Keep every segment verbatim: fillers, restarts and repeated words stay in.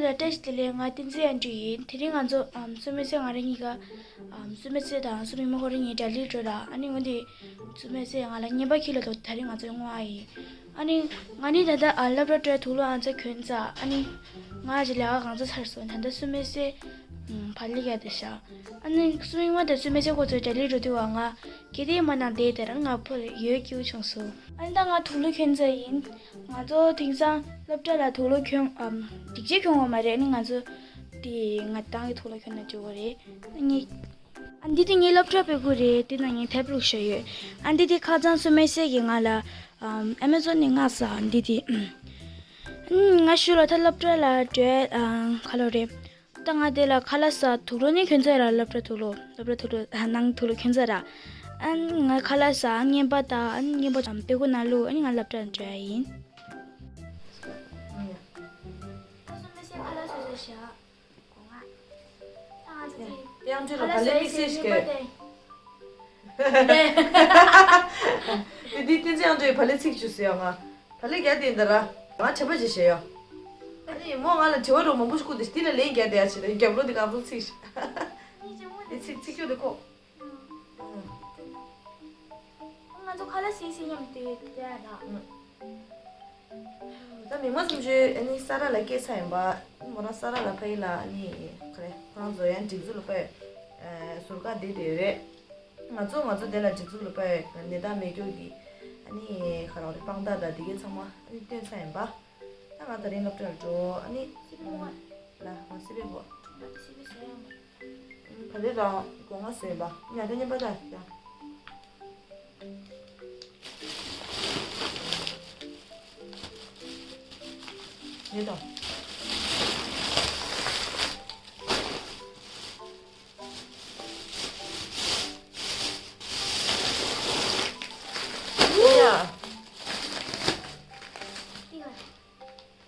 ལ་བཀྲ་ཤིས་བདེ་ལེགས། ང་བསྟན་འཛིན་དབྱངས་སྒྲོན་ཡིན། དེ་རིང་ང་ཚོ་ཨམ་སུ་མེ་སེ་ང་རང་གཉིས་ཀ་ཨམ་སུ་མེ་སེ་དང་སུ་མིག་དམར་ཁོ་རང་གཉིས་གྲ་སྒྲིག་འགྲོ་ར། ཨ་ནི་འོན་ཏེ་སུ་མེ་སེ་ང་ལ་བརྙན་པར་ཁྱེར་ལ་འདུག་དེ་རིང་ང་ཚོ་བསྔོ་བ་ཡིན། ཨ་ནི་ང་ནི་ད་ལྟ་ཨ་སློབ་གྲྭ་དུག་ལོག་ཨང་རྩ་གྱོན་ཚར། ཨ་ནི་ང་ཅིག་ལས་ཀ་གང་ཚ་ཚར་སོང་། ད་ལྟ་སུ་མེ་སེ་ཕ་ལི་ག་དེ་ཤ། ཨ་ནི་སུ་མིག་དམར་དང་སུ་མེ་སེ་ཁོ་ཚོ་གྲ་སྒྲིག་འགྲོ་དུས་བ་ང་གལ་ཏེ་མ་ནང་བསྡད་དེ་རང་ང་ཕོ་ལ་ཡོད་སྐྱིད་བྱུང་སོང་། ཨ་ནི་ད་ང་དུག་ལོག་གྱོན་ཚར་ཡིན། ང་ཚོ་དེང་སང་སློབ་གྲྭ་ལ་དུག་ལོག་གྱོན་ཨམ་སྒྲིག་ཆས་གྱོན་དགོས་མ་རེད། ཨ་ནི་ང་ཚོ་དེ་ང་ཏང་གི་དུག་ལོག་གྱོན་ན་འགྲིག་གི་རེད། ཨ་ནི་ཨ་འདི་དེ་ངའི་སློབ་གྲྭ་པའི་སྐུ་རེད། དེ་ནང་ངའི་ཐབ་བླུགས་བཞག་ཡོད། ཨ་འདི་དེ་ཁ་སང་སུ་མེ་སེ་གིས་ང་ལ་ཨམ་ཨེ་མེ་ཛོན་ནས་མངགས་ས་འདི་དེ། ཨ་ནི་ང་ཞུ་ལ་ད་སློབ་གྲྭ་ལ་འགྲོ་ཨ་ཁ་ལོ་རེད། ད་ང་དེ་ལ་ཁ་ལག་ཟ་དུག་ལོག་ནི་གྱོན་ཚར་ར། སློབ་གྲྭ་དུག་ལོག་སློབ་གྲྭ་དུག་ལོག་ནང་དུག་ལོག་གྱོན་ཚར་ར། ཨ་ནི་ང་ཁ་ལག་ཟ་བརྙན་པར་ལྟ། ཨ་ནི་བརྙན་པར་ཙམ་དཔེ་ཁུག་ནང་བླུགས། ཨ་ནི་ང་སློབ་གྲྭར་འགྲོ་ཡ་ཡིན། དབྱངས་སྒྲོན་ལ་བག་ལེབ་དམིགས་བསལ་ཞིག་གས། དེ་འདི་བསྟན་འཛིན་དབྱངས་སྒྲོན་གྱིས་བག་ལེབ་ཚིག་ཅུ་ཟེར་ཡོད། ང་བག་ལེབ་རྒྱག་དེ་འདི་ར་ང་དྲན་པ་ཅིག་བྱས་ཡོད། ཨ་ནི་མོ་ང་ལ་དྲི་བ་རོ་མང་པོ་ཞིག་བསྐུར་ཏེ་འདི་ལ་ལན་རྒྱག་བསྡད་ཡ་བྱས། ད་རྒྱབ་ལོགས་འདི་གང་བཟོ་ཚིག་ཤག་འདི་ཚིག་ཚིག་ཤོག་འདི་ཁོ། ང་ཚོ་ཁ་ལག་ཟས་ཟས་མཉམ་དུ་བསྡད་ཡ་ད། ད་མི་མང་སུམ་ཅུ་ཨ་ནི་ས་ར་ལ་སྐྱེལ་ཚར་ཡིན་པ། མོ་རང་ས་ར་ལ་ཕ་ཡུལ་ལ་ཨ་ནི་ག་རེ་ཁོ་རང་ཚོ་ཡང་སྒྲིག་འཛུགས་ལ་ཕ་ཡུལ་ཟུར་བཀག་བསྡད་དེ་ཡོད་རེད། ང་ཚོ་ང་ཚོ་དེ་ལ་སྒྲིག་འཛུགས་ལ་ཕ་ཡུལ་ནད་རྟགས་མེད་སྐྱོ་གི་ཨ་ནི་ག་རེ་དཔང་རྟགས་དང་དེ་གའི་ཚང་མ་ཨ་ནི་བཏོན་ཚར་ཡིན་པ། ད་ང་ད་རིང་སློབ་གྲྭར་འགྲོ། ཨ་ནི་སི་པན་མོ་ལ་ང་སི་པན་པོ། ང་ད་སི་པན་ཟེར་ཡང་མ། ད་ལྟ་དང་སྒོ་ང་ཟེར་བ་ཉ་ད་ཉན་པ་ད་ཡ། ཉེ་དང་། ཡ།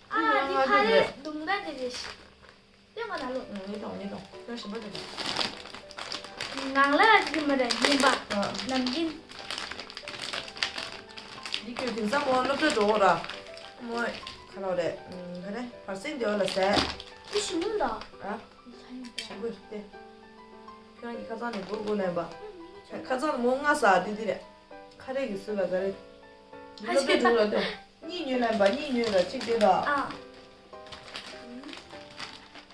ཨ་འདི་ཕ་ལེ་དུང་ཟླ་དེ་རེད། དེ་མ་ད་ལོ། ངེས་དང་ངེས་དང་ཁྱོད་ཞིམ་པོ་དེ་རེད། ནང་ལ་ཡིན་མ་རེད་ཡིན་པ། ནམ་རྒྱུན། འདི་ཁྱོད་དེང་སང་མོ་སློབ་གྲྭ་འགྲོ་འོ་ར། མོ་ག་ལོ་རེད། ག་རེ་བར་སེང་དེ་བ་ལ་ཟས། དེ་ཞིམ་པོ་འདུག་ཨ། ཞིམ་པོ་རེད་དེ། ཁྱོད་རང་གི་ཁ་སང་ནས་སྒོར་སྒོར་ལེན་པ། ཁ་སང་ནས་མོ་ང་ཟ་དེ་དེ་རེད། ཁ་རས་ཀྱི་སུ་ལ་ག་རེ། འདི་སློབ་གྲྭ་འགྲོ་ར་དོ། གཉིས་ཉོས་ལ་ཡིན་པ་གཉིས་ཉོས་ར་གཅིག་དེ་དང་། ཨ།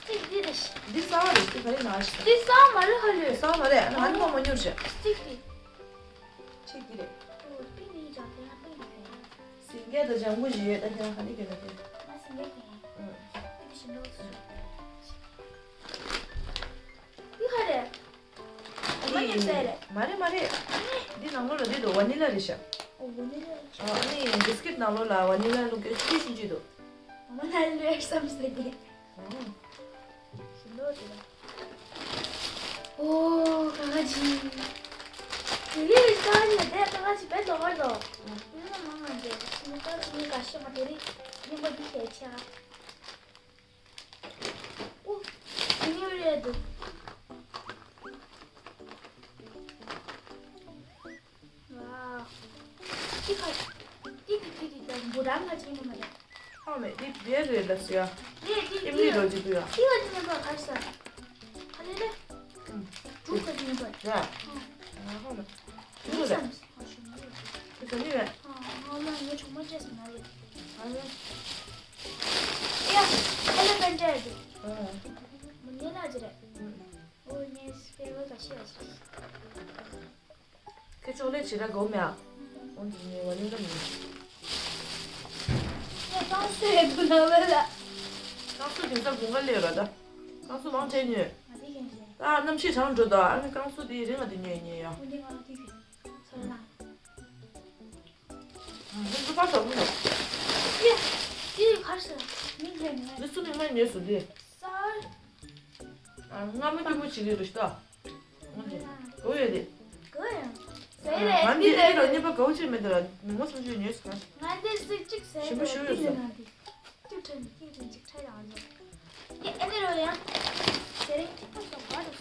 གཅིག་འདི་རེད། འདི་གསར་བ་རེད། འདི་ག་རེ་ནང་ཞིག་འདི་གསར་བ་མ་རེད་ཧ་ལུས། གསར་བ་མ་རེད། ཨ་ནི་ང་ནི་མོ་མ་ཉོར་བྱས། གཅིག་འདི། གཅིག་འདི་རེད། ཨོ་པི་ནི་ཡི་ཅང་དེ་ཡང་པི་ནི་རེད། སིང་གེ་དང་ལྗང་གུ་ཞིག་ཡོད། ད་ཁྱེད་རང་ག་ནས་ཁྱོད་ལ་ཁྱེད། ང་སིང་གེ་ཁྱེད་ཡིན། ཨ། པི་ནི་ཞིམ་པོ་ཞིག་འདི་ག་རེད། མ་ཉོས་ཟེར་རེད། མ་རེད་མ་རེད། འདི་ནང་ལོགས་ལ་འདི་འདུག་ཝ་ནི་ལ་རེད་ཤག་ཨོ་ཝ་ནི་ལ་རེད་ཤག་ཨ་ནི་བི་སི་ཀིཊ་ནང་ལོགས་ལ་ཝ་ནི་ལ་བླུགས་ཀྱི་ཤིང་ཤིང་ཅིག་འདུག་ཝ་ནི་ལ་བསམ་ཟེར་གི། ཨོ། ཞིམ་པོ་འདུག་ཨོ་ཀ་ཀ་ཅི། དེ་རིང་ཀ་ཀ་ཅི་དེ་ཀ་ཀ་ཅི་བེད་ལོག་བར་དོ། ཡིན་ན་མང་ང་འདྲེ་ཞིམ་པོ་ཀ་ཀ་ཅི་ནི་ཀ་ཤ་མ་དེ་རིང་ཉིན་པ་འདི་ཤེས་ཆ། ཨོ། ཉེ་རེད་འདུག་ཝའོ། ཏི་ཁ། ཏི་ཏི་ཏི་ཏི་ཏི་འབུ་རམ་ཁ་ཅིག་ཡིན་ནམ་རེད། ཧ་མེད་ཏི་རེད་རེད་ལབ་སི་ཡ། རེད་ཏི་ཏི། ཨེམ་ལི་རོ་ཅིག་ཏུ་ཡ། ཏི་ཁ་ཅིག་ཡིན་པ་གར་ས། ཁ་ལེ་ལེ། ཨུམ། དྲུག་ཁ་ཅིག་ཡིན་པ། རེད། ཨ་ཧ་མེད། ཏི་ཁ་ལེ། ཨ་ཤུ་མ་རེད། ཏི་ཁ་ལེ་རེད། ཨ་ང་ལ་ངའི་ཆུང་མ་བཅས་སུ་མ་རེད། ཨ་རེད། ཡ། ཁ་ལེ་པན་ཅ་རེད། ཨ། མུ་ཉེ་ལ་ཅི་རེད། ཨུམ། ཨོ་ངས་སྤེལ་བ་ག་ཤེས་ཨ་ཤེས། ཁྱེད་ཅོག་ལེ་བྱེད་ར་གོ་མེ་ཨ། འོན་ཏེ་ངའི་བ་ནི་ལ་མི། ངས་ཀང་སུ་ཡེ་དུ་ན་བ་ལ། ཀང་སུ་དེང་སང་དགུན་ཁ་སླེབས་ར་ད། ཀང་སུ་མང་ཆེ་ཉོས། ང་དེ་ཁྱེད་ཤེས། ད་གནམ་གཤིས་གྲང་འགྲོ་ད་ཨ་ནི་ཀང་སུ་དེ་རིང་ང་དེ་ཉོས་ཉོས་ཡ། འོན་ཏེ་ང་དེ་ཁྱེད་ཚོར་ན། ཨ་ནི་ཚོ་པ་ཚོ་མི་ལ། ཡ། དེ་གར་སོང་། མི་ཁྱེད་ངས། འདི་སུ་མི་མ་ཉོས་སུ་དེ། ས། ཨ། སྔ་མོ་སྐྱིད་པོ་བྱེད་ཀྱི་རེད་ཤག་འོན་ཏེ། གོ་ཡོད་དེ། གོ་ཡང་། ཟེར་རེད། ང་འདི་འདི་ལ་གཉིས་པ་གའུ་ཆེ་མེད་དེ་ལ་མི་ངོ་སུམ་ཅུ་ཉོས་སོང་། ང་འདི་སུ་གཅིག་ཟེར་ཞིམ་པོ་རེད། ཞུ་ཡོད་འདི་ནས་ང་འདི། གཅིག་ཁྲལ་གཅིག་ཁྲལ་གཅིག་ཁྲལ་ཡང་ཡོད། ཡ་ཨ་ནི་རོ་ཡང་། དེ་རིང་གཅིག་པོ་སོགས་བར་དུ།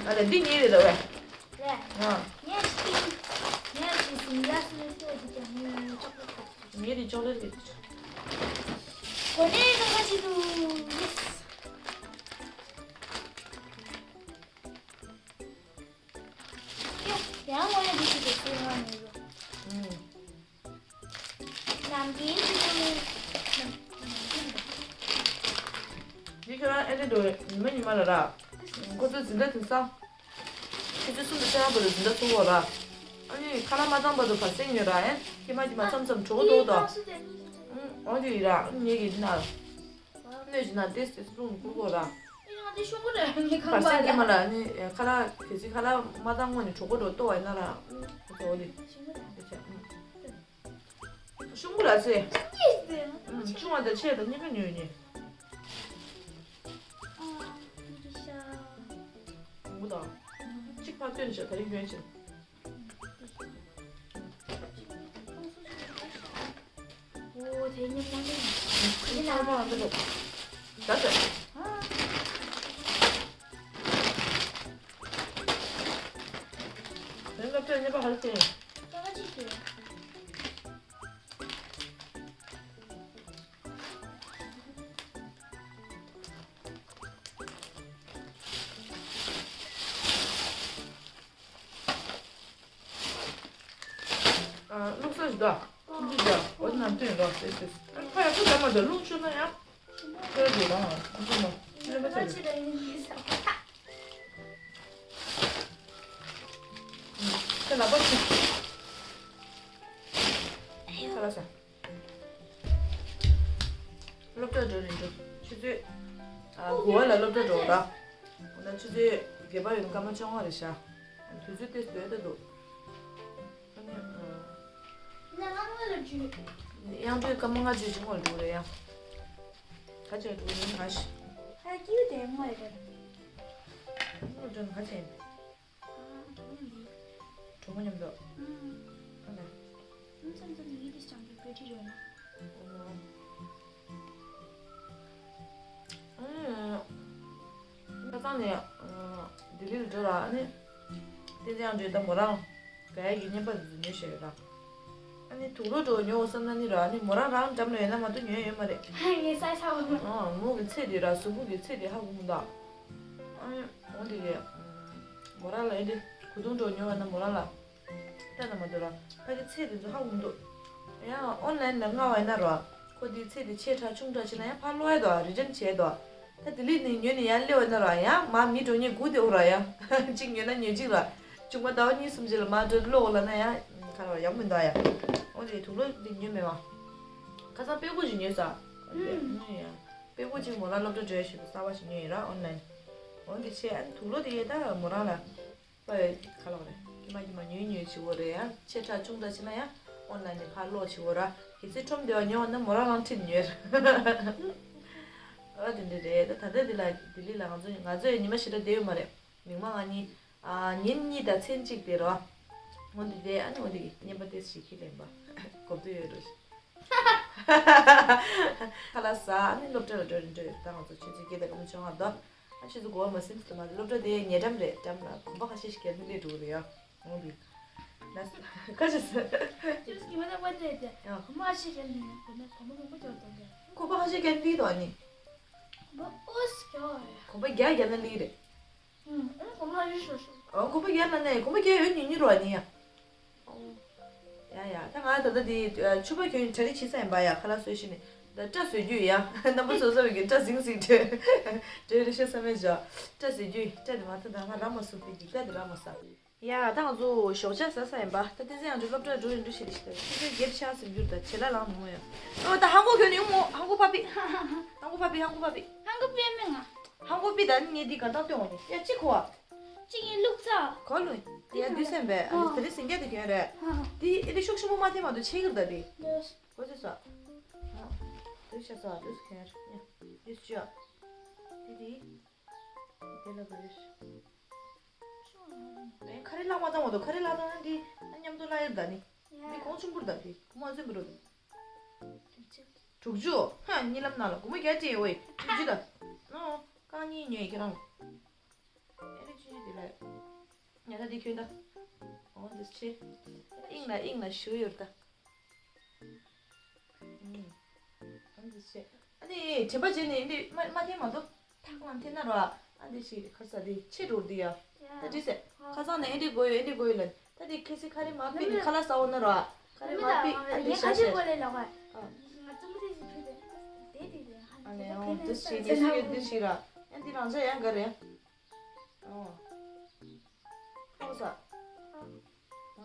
ཨ་ལས་འདི་ཉོས་རེད་ད་བས། རེད། ཨ། ངས་ཤིང་། ངས་ཤིང་སུམ་ཡ་སུ་ལེ་སུ་ལེ་འདི་ཀྱང་ངས་ཅོག་ལེ་ཁ། ངས་འདི་ཅོག་ལེ་གི། གོ་ནས་ཀ་ཁ་ཅི་འདུག་ཡེས། ཉི་མ་ཉི་མ་ལ་ར། ཁོ་ཚོའི་འཛིན་གྲྭ་དེང་སང་། ཆུ་ཚོད་གསུམ་དང་ཕྱེད་ཀ་བར་དུ་འཛིན་གྲྭ་ཚུགས་འོ་ར། ཨ་ནི་ཁ་ལག་མ་བཏང་བར་དུ་བར་གསེང་ཉོས་ར་ཨེ། ཁྱི་མ་ཁྱི་མ་མཚམས་མཚམས་གྲོད་ཁོག་ལྟོགས་དོ། ཨང་། འོ་དེ་ཡིན་ར་ཨ་ནི་ངེད་ཀྱི་ན། སྣོད་ཀྱི་ན་ཏེས་ཏེས་རླུང་བསྐུར་གོ་ར། ཨེ་ང་དེ་ཤོང་གི་རེད་ངས་ཁ་བར་གསེང་ཁྱི་མ་ལ་ཨ་ནི་ཁ་ལག་གལ་སྲིད་ཁ་ལག་མ་བཏང་སྔོན་ནས་གྲོད་ཁོག་ལྟོགས་དོ་ཨེ་ན་ར། ཨང་། ཁོ་ཚོ་འོ་དེ། ཤོང་གི་རེད། ཨང་། ཆུང་ངུ་ལ་ཚེ། ཆུང་བ་དང་ཆེ་དང་གཉིས་ཀ་ཉོས་ཉོས། ཨ། ཏི་ཏི་ཤ། ངུ་དང་། གཅིག་ཕར་སྟོན་བྱ་ད་རིང་སྟོན་བྱ། འོ་དེ་ཉིན་མ་ལེན། ཁྱི་ལ་མ་འདི་ལོ། ད་ད། ཨ། དེ་ལ་སྟོན་ཉེས་པ་ཧ་ལས། ད་ག་ཅིག་ཤེས། ཨ། བླུགས་ས་ཞིག་དང་། ཁྱིམ་ཆུ་ཞིག་འོ་ན་སྟོན་རོགས་ཟེར་ཟེར། ཨ་ཁ་ཡ་ཁུ་ད་མ་དང་རླུང་ཆུ་ན་ཡང་། ཁྱོད་རེ་དང་ཨ་ཁུ་མ་ཁྱོད་རེ་མ་ཚ་རེ། ཁྱོད་ལག་པ་ཆུ། ཁ་ལག་ཟ། སློབ་གྲྭར་འགྲོ་རན་འགྲོ། ཆུ་ཚོད། ཨ། དགུ་པ་ལ་སློབ་གྲྭར་འགྲོ་ར། འོ་ན་ཆུ་ཚོད་བརྒྱད་པ་ཡོད་ན་སྐར་མ་བཅོ་ལྔ་རེད་ཤག་དུས་ཚོད་ཏོག་ཙམ་སྡོད་ད་འདུག་ཨ་ནི། ཨ། ང་ལ་བརྗོད། དབྱངས་སྒྲོལ་སྐར་མ་ལྔ་བཅུ་ཅིག་སྔོན་འགྲོ་རེད་ཡ། ག་ཅིག་འགྲོ་ཡིན་ག་ཤི། ཧ་ཀིའུ་དེ་སྔོན་རེད། སྔོན་འགྲོ་ན་ག་ཅིག་ཡིན། ཨ། འགྲོ་ཡིན་འདི། གྲོགས་མོ་མཉམ་དུ། ཨང་། ཨ་ལས། ཨང་། མཚམས་མཚམས་ཡིད་དུ་བྱང་གི་བེ་ཊི་རི་ཡོད་ན། ཨོ། ཨང་། ཁ་སང་ནས་ལྡི་ལི་ལ་འགྲོ་ར་ཨ་ནི། བསྟན་འཛིན་དབྱངས་སྒྲོལ་ད་མོ་རང་། ག་ཡ་གི་བརྙན་པར་འཛུལ་ཉོས་བྱས་ཡོད་ར། ཨ་ནི་དུག་ལོག་འགྲོ་ཉོ་བསམ་ན་ནི་ར་ཨ་ནི་མོ་རང་རང་འགྲམ་ལ་ཡོད་ན་མ་གཏོགས་ཉོས་ཡོད་མ་རེད། ངས་ས་ཆ་བ། ཨང་། མོ་གི་ཚེ་དེ་ར་གཟུགས་པོ་གི་ཚེ་དེ་ཧ་གོ་མི་འདུག་ཨ་ནི་འོ་དེ་གས། མོ་རང་ལ་ཨེ་འདྲི་གོས་ཐུང་འགྲོ་ཉོ་བ་ན་མོ་རང་ལ། ལྟ་ན་མ་འདུག་ར། ཕ་གི་ཚེ་དེ་ཚོ་ཧ་གོ་མི་འདུག་ཡང་ཨོན་ལན་ལ་མངགས་པ་ཡིན་ན་ར། ཁོ་དེའི་ཚེ་དེ་ཆེ་ཕྲ་ཆུང་ཕྲ་ཕྱིན་ན་ཡང་ཕར་སློག་ཡ་དོ་རི་ཊན་བྱས་དོ། ད་ལྡི་ལི་ནས་ཉོས་ནས་ཡར་སླེབས་པ་ན་ར་ཡང་མར་མི་འགྲོ་ཉེན་སྒུག་བསྡད་འོ་ར་ཡ། གཅིག་ཉོས་ན་ཉོས་གཅིག་ར། བྱུང་བ་ཟླ་བ་གཉིས་གསུམ་རྗེས་ལ་མར་འགྲོ་སློག་ལ་ན་ཡང་ཁ་ར་ཡག་མི་འདུག་ཡ། འོ་དེ་དུག་ལོག་འདི་ཉོས་མེད་མ། ཁ་སང་དཔེ་ཁུག་ཅིག་ཉོས་ས། ཨུམ། ཡ། དཔེ་ཁུག་ཅིག་མོ་རང་སློབ་གྲྭ་འགྲོ་ཡ་ཞིག་ཏུ་གསར་པ་ཞིག་ཉོས་ཡིན་ར་ཨོན་ལན། འོ་དེ་བྱས་ཨ་ནི་དུག་ལོག་དེ་ཡས་ད་མོ་རང་ལ། ལྟོས་ཡ་ག་ལབ་རེད། ཁྱི་མ་ཁྱི་མ་ཉོས་ཉོས་བྱེད་འོ་རེད་ཡ། ཆེ་ཕྲ་ཆུང་ཕྲ་ཕྱིན་ན་ཡ། ཨོན་ལན་ནས་ཕར་སློག་བྱེད་འོ་ར། གལ་སྲིད་ཁྲོམ་སྡེ་བ་ཉོ་བ་ན་མོ་རང་རང་ཁྲིད་ཉོས་ར། ཨ་དེ་འདྲ་རེད་ད། ད་ལྟ་འདི་ལ་ལྡི་ལི་ལ་ང་ཚོ་ང་ཚོ་ཡ་ཉི་མ་ཞེ་དྲག་བསྡད་ཡོད་མ་རེད། མིག་མ་ང་གཉིས། ཨ་ཉིན་གཉིས་དང་མཚན་གཅིག་བསྡད་རོགས། འོ་འདི་བསྡད་ཨ་ནི་འོ་འདི་གི་བརྙན་པ་ཏོག་ཙམ་ཞིག་ཁྱེར་ལེན་པ། གོ་བསྡད་ཡོད་རོགས། ཁ་ལག་ཟ་ཨ་ནི་སློབ་གྲྭ་ལ་འགྲོ་རེད་འགྲོ་ཡོད། ད་ང་ཚོ་ཆུ་ཚོད་བརྒྱད་དང་སྐར་མ་བཅོ་ལྔ་འདུག་ཨ་ཆུ་ཚོད་དགུ་པ་མ་ཟིན་ཙམ་མ་སློབ་གྲྭ་དེ་ཉེ་འགྲམ་རེད། འགྲམ་ལ་གོམ་པ་ཁ་ཤས་ཤིག་བརྒྱབ་ནས་སླེབས་འགྲོ་གི་རེད་ཡ། འོ་འདི། ན་ཁ་ཤས་ཟ། ཅུས་ཀྱི་མ་ད་ཝན་ཏེ་ཏེ། ཡ། གོམ་པ་ཁ་ཤས་བརྒྱབ་ནས་གོམ་པ་གོམ་པ་མང་པོ་རྒྱག་དང་ཏེ། གོམ་པ་ཁ་ཤས་བརྒྱབ་ནས་སླེབས་འདུག་ཨ་ནི། གོམ་པ་ཨོ་སི་རྒྱག་པ་རེད། གོམ་པ་བརྒྱ་བརྒྱབ་ན་སླེབས་རེད། ཨང་། གོམ་པ་ཨ་ཡུ་ཤོ་ཤོ། ཨོ་གོམ་པ་བརྒྱབ་ན་ནས་གོམ་པ་བརྒྱ་ཡོད་ཉིན་ཉིན་རོ་ཨ་ནི་ཡ། ཨོ། ཡ་ཡ་ད་ང་ད་ལྟ་དེ་ཕྱུ་པ་གྱོན་གྲ་སྒྲིག་བྱེད་ས་ཡིན་པ་ཡ། ཁ་ལག་བཟོས་ཤི་ནས་ད་སྐྲ་བཟོས་རྒྱུ་ཡ། རྣམ་པ་ཚོ་བཟོ་བའི་གི་སྐྲ་ཟིང་ཟིང་བྲེ་བྲེ་རེ་ཤ་ས་མེད་བཞག་སྐྲ་བཟོས་རྒྱུ་སྐྲ་དེ་མ་ཐ་ད་ང་ར་མ་སུ་པའི་གི་སྐྲ་དེ་ར་མ་ས། ཡ་ད་ང་ཚོ་ཞོགས་ཇ་ཟ་ས་ཡིན་པ། ད་དེ་ཚེ་ཡང་འགྲོ་སློབ་གྲྭ་འགྲོ་ཡིན་འགྲོ་ཤི་དེ་ཤི་ད་ཆུ་ཚོད་བརྒྱད་ཤག་ཟིན་རྒྱུར་ད་བྱེད་ལ་ལང་མི་ངོ་ཡ། ཨོ་ད་ཧང་གོ་གྱོན་ནས་ཡོང་མོ། ཧང་གོ་ཕ་པི། ཧང་གོ་ཕ་པི་ཧང་གོ་ཕ་པི། ཧང་གོ་པི་མེ་ང་། ཧང་གོ་པི་ད་ནི་ངས་འདི་གར་བཏང་སྟོན་འོང་ནི་ཡ་གཅིག་གོ་བ། གཅིག་ཡིན་བླུགས་ཚ། གོ་ལུ། དེ་ཡ་དུས་སེམས་པས་ཨ་ནི་དེ་རིང་ཟིན་རྒྱ་དེ་གྱོན་རེད། འདི་ཨེ་འདི་ཤུག་ཤུག་མོ་མ་ཐེ་མ་དུ་ཆེ་གིར་ད་དེ། གོ་ཚོད་ས། དུས་ཤ་ས་དུས་སུ་གྱོན་རེད། དུས་ཅུ། དེ་དེ། དེ་ལ་གོ་ཡོད། ཁ་རི་ལག་མ་བཏང་བ་དང་ཁ་རི་ལག་བཏང་ན་འདི་མཉམ་དུ་ལག་ཡོད་ད་ནི། འདི་གོང་ཆུང་པོར་ད་འདི་གོང་མ་ཟིན་པོ་རུ། དྲུག་ཅུ། ཧ་གཉིད་ལམ་ནང་ལ་སྒོར་མོ་བརྒྱ་སྤྲད་ཡོད་ཨེ། དྲུག་ཅུ་ད། ནོ། རྐང་གཉིས་ཉོས་ཡི་ཁྱེད་རང་ལ། ཨེ་རེ་ཅི་འདི་ལ། ཉ་ད་འདི་ཁྱོད་ད། འོ་འདི་ཆེ། དབྱིངས་ལ་དབྱིངས་ལ་ཞུ་ཡོད་ད། ཨ་འདི་བྱས། ཨ་ནི་དྲན་པ་བརྗེད་ནས་འདི་མ་མ་འཐེན་མ་གཏོགས། ཐག་ལམ་འཐེན་ན་རོ། ཨ་འདི་ཞིག་ཁར་ས་འདི་ཆེ་འགྲོ་འདི་ཡ། ད་འདི་ཟེ། ཁ་སང་ནས་ཨེ་འདི་དགོས་ཡོད་ཨེ་འདི་དགོས་ཡོད་ལ། ད་འདི་ཁེ་སི་ཁ་རི་མ་པི་ནི་ཁ་ལ་ས་འོ་ན་རོ། ཁ་རི་མ་པི་ཨ་འདི་ཤ་ཤ། ཨ་ནི་འོ་འདི་ཞིག་འདི་ཞིག་ར། ཨེ་ འདི་རང་ཅག་ཡང་ག་རེད། ཨོ། ཨོ་ས། ཨོ་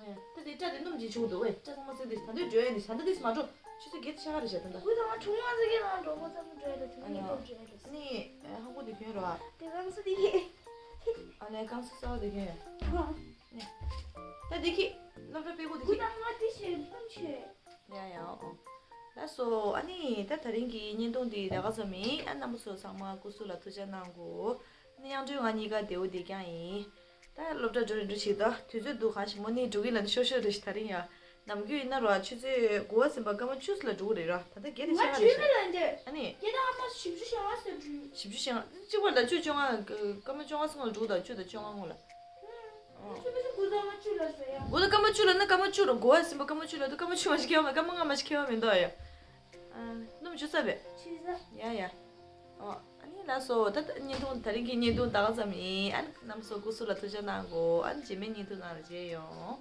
ཡ། ད་དེ་སྐྲ་དེ་སྣུམ་གྱིས་བྱུག་འདུག་ཝེ། སྐྲ་ཚང་མ་བསྲེགས་ཏེ་ད་འདོད་འགྲོ་ཡ་ནི་ད་འདི་དེ་མ་འགྲོ། ཆུ་ཚོད་བརྒྱད་དེ་ཆགས་རེད་བྱ་ད་ད། ཁོས་ཚང་མ་ཆུང་མ་ཟིག་གི་ནང་འགྲོ་ཁོ་ཚང་མ་འགྲོ་ཡ་ད་དུས་ཨ་ནི་ཡ། འགྲོ་འགྲོ་ཡ་འགྲོ། ནི་ཧ་གོ་དེ་གྱོན་རོགས་ཨ། དེ་རྐང་ས་དེ་གི། ཨ་ལས་རྐང་ས་གསར་པ་དེ་གྱོན་ཡ། ཨ། ད་འདི་ཁྱི། སློབ་གྲྭ་དཔེ་ཁུག་འདི་ཁྱི། ཁུ་དང་ང་དེ་ཞེ་ཕམ་ཆེ། ཡ་ཡ་ཨོ། ལགས་སོ། ཨ་ནི་ད་དེ་རིང་གི་བརྙན་ཐུང་འདི་ད་ག་ཙམ་ཡིན། ཨ་རྣམ་པ་ཚོ་ཚང་མ་སྐུ་གཟུགས་ལ་ཐུགས་ཅག་གནང་གོ། ཨ་ནི་དབྱངས་སྒྲོན་ང་གཉིས་ཀ་བདེ་བོ་བདེ་རྐྱང་ཡིན། ད་སློབ་གྲྭ་འགྲོ་རེ་འགྲོ་ཞིག་ད་དུས་ཚོད་འདུག་གང་ཞིག་མོ་ནི་འགྲོ་གི་ལ་ནི་ཤོར་ཤོར་རེ་ཞིག་དེ་རིང་ཡ། ནམ་རྒྱུན་ཡིན་ན་རོ་ཆུ་ཚོད་དགུ་པ་ཟིན་པ་སྐར་མ་བཅུ་ལ་འགྲོ་གི་རེད་ར། ད་ལྟ་བརྒྱད་དེ་ང་ཆགས་བྲོས་རེད་མེད་ལ་འདི། ཨ་ནི། སྐྱེ་ད་ཨ་མ་བཞི་བཅུ་ཞེ་ལྔ་ཟེར་བྲོས། བཞི་བཅུ་ཞེ་ལྔ་གཅིག་པ་ལ་བཅུ་བཅོ་ལྔ་སྐར་མ་བཅོ་ལྔ་སོང་ལ་འགྲོ་ད་བཅུ་དང་བཅོ་ལྔ་སྔོན་ལ། ཨ། ཆུ་ཚོད་དགུ་དང་ཨ་མ་བཅུ་ལ་ཟེར་ཡ། དགུ་དང་སྐར་མ་བཅུ་ལ་ན་སྐར་མ་བཅུ་ར་དགུ་པ་ཟིན་པ་སྐར་མ་བཅུ་ལ་དུ་སྐར་མ་བཅུ་མ་ཞིག་ཁེལ་བ་མེད་སྐར་མ་ལྔ་མ་ཞིག་ཁེལ་བ་མེད་འདུག་ཡ། ཨ། སྣུམ་བཅུ་ས་བས། ཆི་ས། ཡ་ཡ། ཨོ། ཨ་ནི་ལགས་སོ་ད་ད་བརྙན་ཐུང་དེ་རིང་གི་བརྙན་ཐུང་ད་ག་ཙམ་ཡིན། ཨ་ནི་རྣམ་པ་ཚོ་སྐུ་གཟུགས་ལ་ཐུགས་ཅག་གནང་གོ། ཨ་ནི་རྗེས་མའི་བརྙན་ཐུང་ནང་ལ་མཇལ་ཡོང་།